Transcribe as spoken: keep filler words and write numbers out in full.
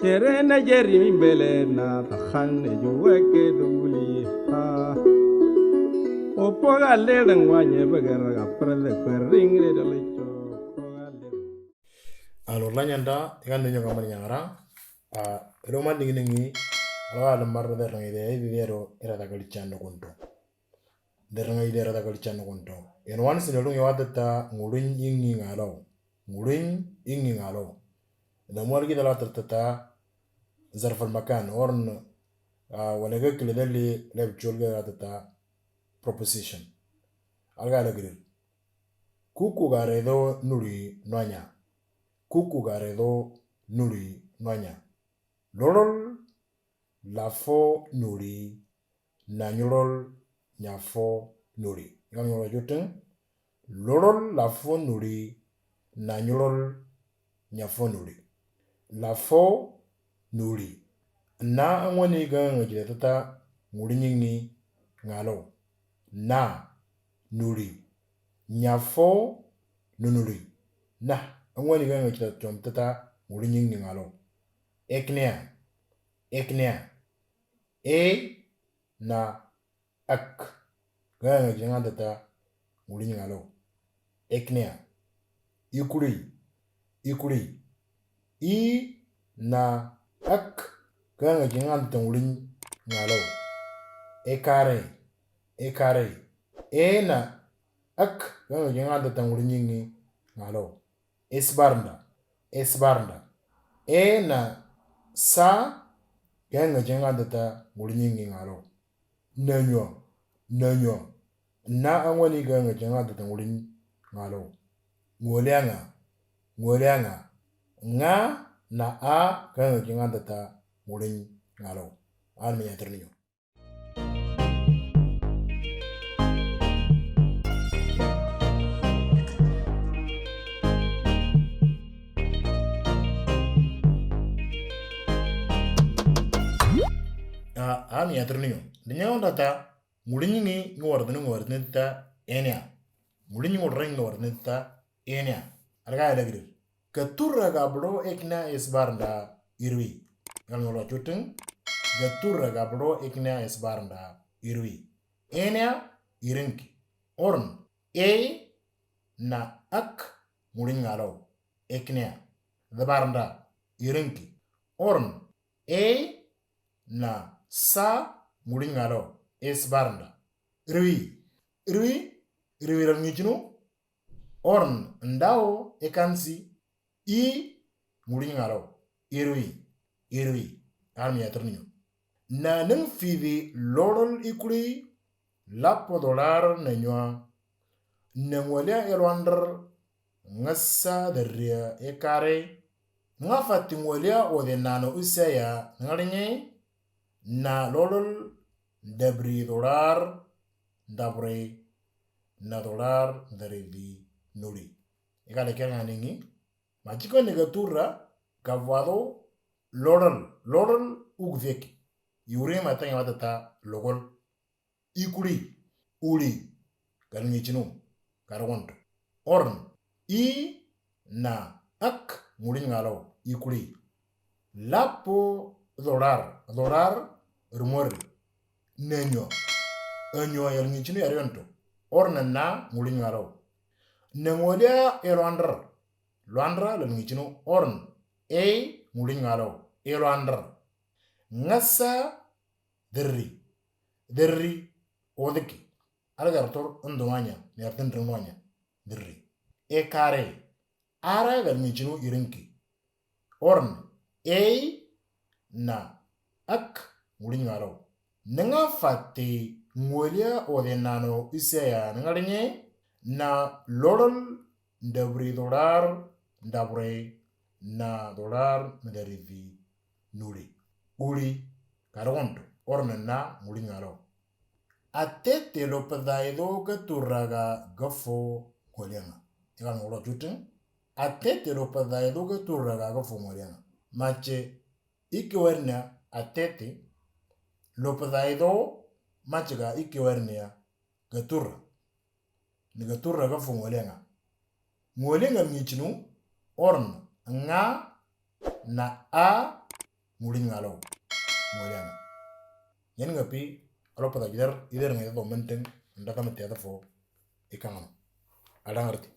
Tere na jeri mi bele na tahan ne juwe ke duli ha. Opo ga le dang wanye bagara ga prele kwering re dale cho. A lor la nyanda, ikan denyo kamar nyara. A ero ma dingi dingi. Ala ala mar de rangi de, de ero era da gali chando konto. De rangi de era da gali chando konto. En wan sin lung yawata ta ngulin ingi ngalo. Ngulin ingi ngalo. Da muar ki dala ta zarfal makan orn. A wala ga kile dali le chol ga ta preposition. Alga la grir. Kuku garedo nuri noanya. Kuku garedo nuri noanya. Lolol lafo nuri nanyolol nyafo nuri. Yang nyolol juteng. Lolol lafo nuri nanyolol nyafo nuri. Lafo nuri. Na angwani ga ngajile tata nguri nyingi ngalo. Na nuri. Nyafo nunuri. Na angwani ga ngajile tata nguri nyingi ngalo. Eknea. Eknea. E na ak. Ga ngajile ngandata nguri nyingi ngalo. Eknea. Ikuri. Ikuri. I na ak. Ga ngajile ngandata nguri nyingi ngalo. Ekare. Ekare. E na ak. Ga ngajile ngandata nguri nyingi ngalo. Esbarnda. Esbarnda. E na sa. Ga ngajile ngandata nguri nyingi ngalo. Nanywa. Nanywa. Na angwani ga ngajile ngandata nguri nyingi ngalo. Ngolianga. Ngolianga. Nga na a ga ngajile ngandata nguri nyingi ngalo. An me nyatir ninyo. A, an me nyatir ninyo. Dinyo data nguri nyingi ngwar dinu ngwar dinu ta enia. Nguri nyingi ngwar dinu ngwar dinu ta enia. Alga ada grir. Gatura ga bro ekna esbarnda irwi. Yang nyolo chuteng. Gatura ga bro ekna esbarnda irwi. Enia irinki. Orn. E na ak nguri nyingi ngalo. Eknea. Dabarnda irinki. Orn. E na sa nguri nyingi ngalo. Esbarnda. Rwi. Rwi. Rwi ral ngichinu. Orn. Ndao ekansi. I nguri nyingi ngalo. Irwi. Irwi. An me nyatir ninyo. Na nang fidi lolol ikuri. Lapo dolar nanywa. Nangwalia elwander. Ngasa daria ekare. Nga fati ngwalia ode nano usaya ngalinge. Na lolol dabri dolar. Dabre na dolar daridi nuri. Ekale kera nganingi. Machiko negatura gavado lolol. Lolol ugveki. Yuri mata yamata ta logol. Ikuri. Uli. Gal ngichinu. Karagonto. Orn. I na ak nguri nyingi ngalo. Ikuri. Lapo dolar. Dolar rumori. Nenyo. Enyo yal ngichinu yarigonto. Orn na nguri nyingi ngalo. Nengolia elwander. Lwandra lal ngichinu. Orn. E nguri nyingi ngalo. Elwander. Ngasa. Dirri. Dirri. Odiki. Algartor ndoanya. Nertin ndoanya. Dirri. Ekare. Ara gal ngichinu irinki. Orn. E na ak nguri nyingi ngalo. Nga fati ngwalia ode nano isaya ngalinge. Na lolol ndabri dolar. Ndabre na dolar mdaridi nuri. Uli. Karagonto. Orn na nguri nyingi ngalo. Atete lo padaido gatura ga gafo ngolianga. Ikan ngolo chuteng. Atete lo padaido gatura ga gafo ngolianga. Mache ike wernia atete. Lo padaido mache ga ike wernia gatura. Ni gatura gafo ngolianga. Ngolianga ngichinu. Orn. Nga na a mudin ngalo muliana. Nyen ngapi alo pada gider ider ngai to menten nda kame tiada fo ikangano. Ada ngerti.